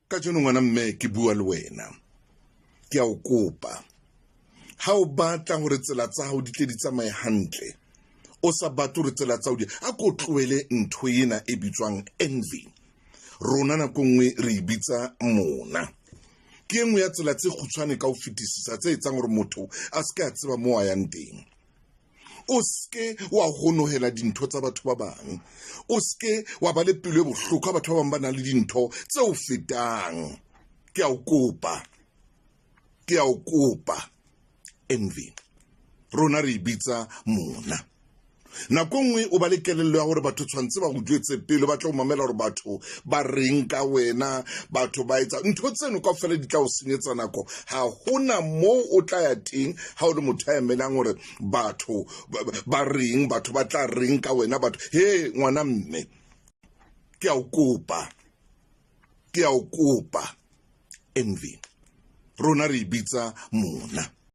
Kajeno ngwana mme ke bua le wena. Ke a o kopa. Ha o batla hore tsela tsa hao di tle di tsamaye hantle, o sa batle hore tsela tsa hao di a ko tlohele ntho ena e bitswang envy. Rona nako nngwe re e bitsa mona. Ke e nngwe ya tsela tse kgutshwane ka ho fetisisa tse etsang hore motho a se ke a tseba moo a yang teng. O seke wa honohela dintho tsa batho ba bang. O seke wa ba le pelo e bohloko ha batho ba bang ba nang le dintho tse o fetang. Ke a o kopa. Ke a o kopa. Envy. Rona re e bitsa mona. Nako nngwe o ba le kelello ya gore batho tshwanetse ba go jwetse pele ba tla o mamela gore batho ba reng ka wena, batho ba etsa ntho tseno kaofela di tla o senyetsa nako. Ha hona moo o tla ya teng ha o le motho a emelang gore batho ba reng, batho ba tla reng ka wena, batho. He ngwana mme, ke a o kopa, ke a o kopa. Envy. Rona re e bitsa mona.